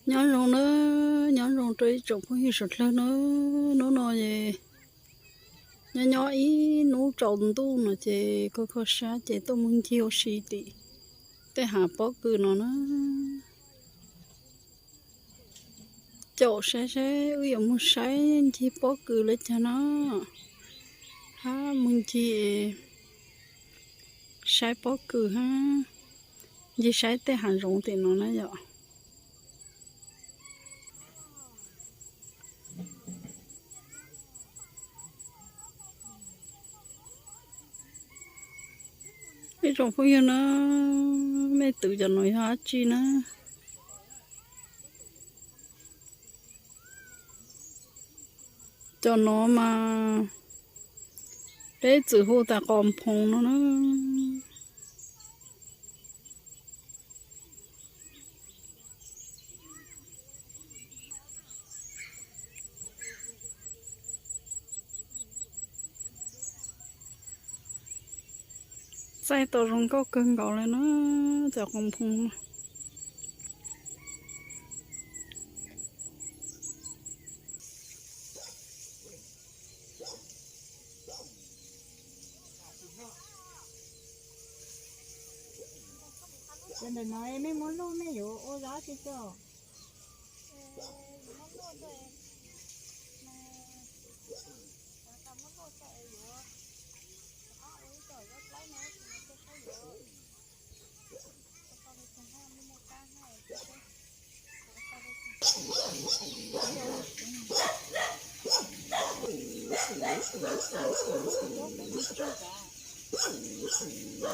Nyob zoo na, nyob zoo rau ib tsoom phooj ywg suav dlawg na. Hnub no es nyob nyob ib hnub tsaus ntuj no ces kho kho siab ces tuaj mus ncig ua si tim tej hav pob kws no na. Caum saib seb wb yuav mus saib ncig pob kws li cas no. Hab mus ncig saib pob kws hab ncig saib tej hav zoov tim no na yom. Ib tsoom phooj ywg na, mej twv cov no yog dab tsi na? Cov no mas peb txwm hu tas qos nphoo no na. Txaij tau zoo nkauj kawg nkaus li na, cov qos nphoo. Ntawm no mej muab luj mej yuav ua zab tsi tso.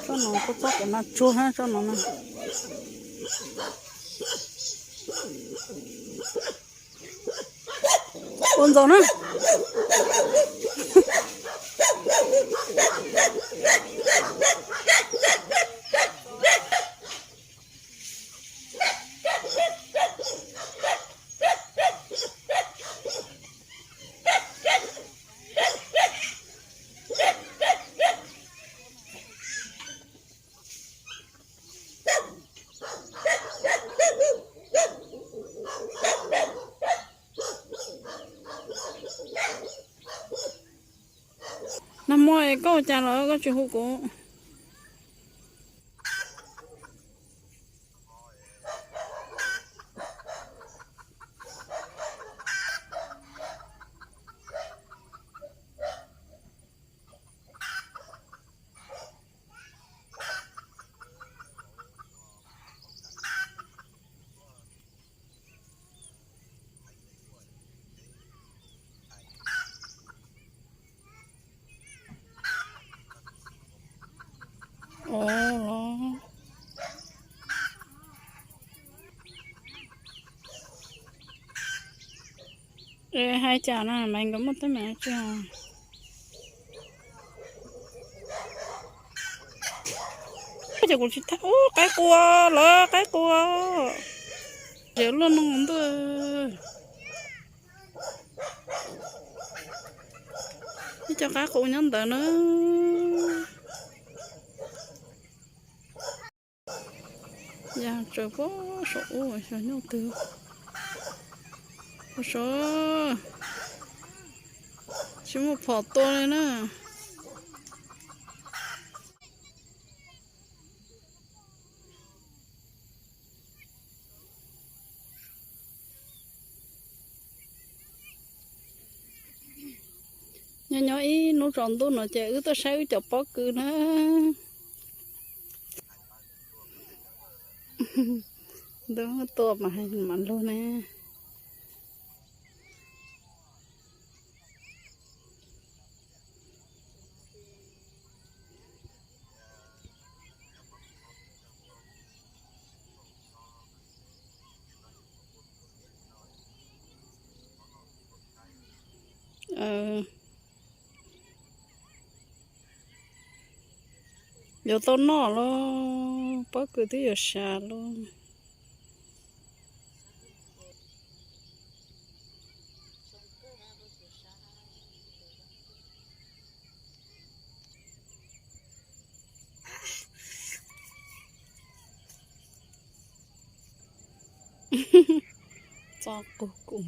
Tsob no kuj txob kuv noj tsuag hab tsob no na. Ua ntxaus na. Nag hmo es koj ua cas los koj tsis hu kuv? Hais cas na, Maiv nkawd muaj teeb meem tsi? Ces kuv tsis thaij ub qaib qua lawm, qaib qua. Tseem luaj no ntuj. Ib co qaib qua nyob ntawd na. Yog tsaws puag saum ub xyov nyob twg. Ua sav, tsis muaj phom tua li na. Nyob nyob ib hnub tsaus ntuj no ces wb tuaj saib wb cov pob kws na. Ntuj tua mas hais mam lug ne. Yuav tau noj los pob kws twb yuav sas los. Pob kws kuv,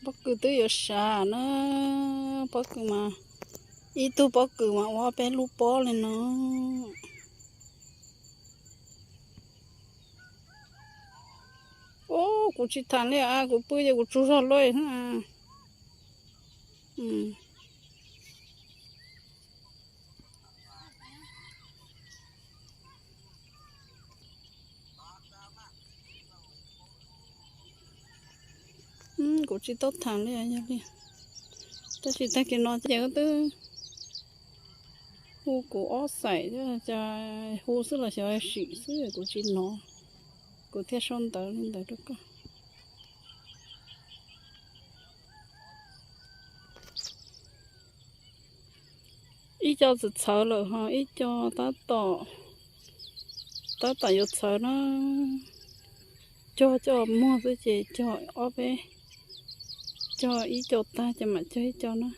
pob kws twb yuav sav na, pob kws mas ib tug pob kws mas ua ob peb lub pob li no. Ub, kuv tsis tham li as, kuv pw ces kuv tsaug zog luaj. Kuv tsis tau tham li, yog li, tab sis tag kis no ces twb hu kuv ob xaim, hu xwb los xyov sim xwb kuv tsis hnov, kuv thiaj sau ntawv li ntawd rau koj. Ib co txawm txhawv lawm ho ib co tab tom, tab tom yuav txhawv na. Cog coj muag xwb ces cog ob peb, cog ib co tag ces mam cog ib co na.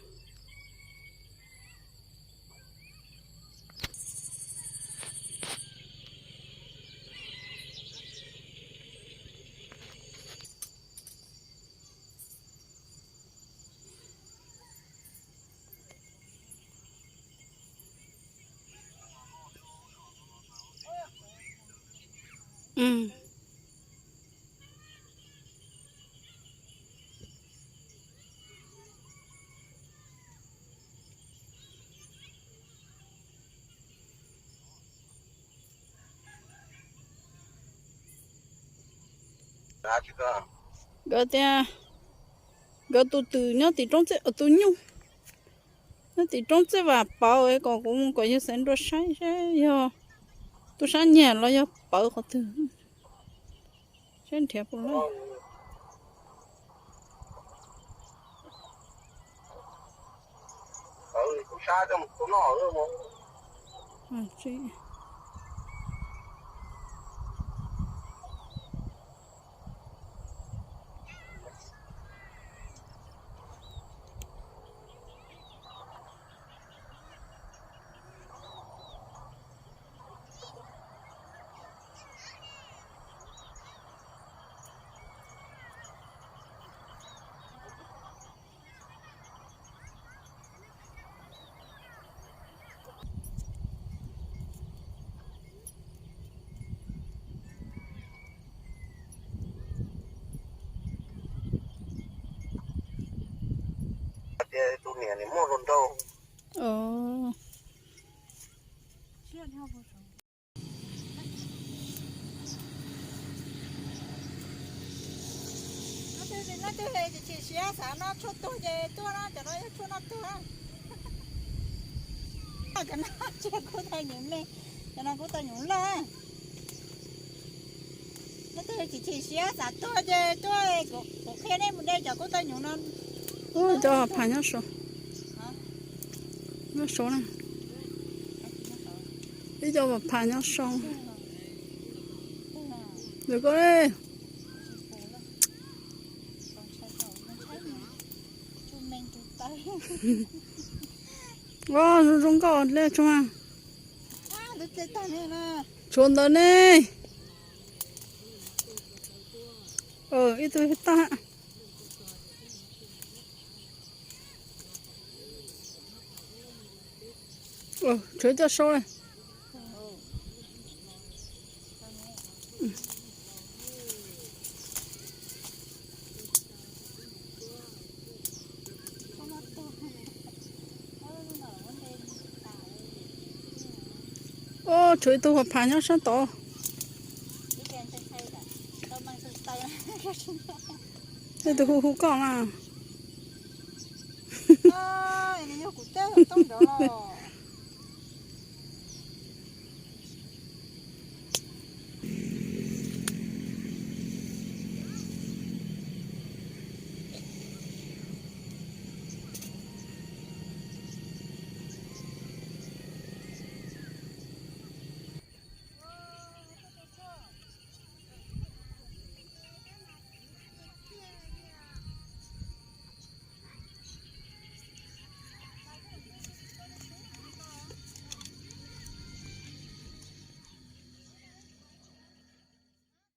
Nkawd tias nkawd tus twm nyob tim roob txej, tus nyuj nyob tim roob txej vam pawv kom kuv mus kom yawg xaiv nrua saib saib yog tub sab nyiag los yog pawv qhov twg. Saib nrhiav puas loj. Tus niam nim muaj hluas nraug. Leej twg chim siab xav noj tshuaj tuag ces tuaj na, cov no yog tshuaj noj tuag. Cov no tsis kuj tau nyuv me, cov no kuj tau nyuv loj. Leej twg chim chim siab xav tuag ces tuaj, kuv qhia nej mus de cov kuj tau nyuv no. Ub, cov phav nyob saud, nyob saud na. Ib co phav nyob saud. Ntawm koj, zoo zoo nkauj li tsoom. Tshuav ntawd ne. Ib tug tag. Tshuav coj saub li. Ub, tshuav ib tug phav nyob sab tod. Ib tug hu hu koj mas.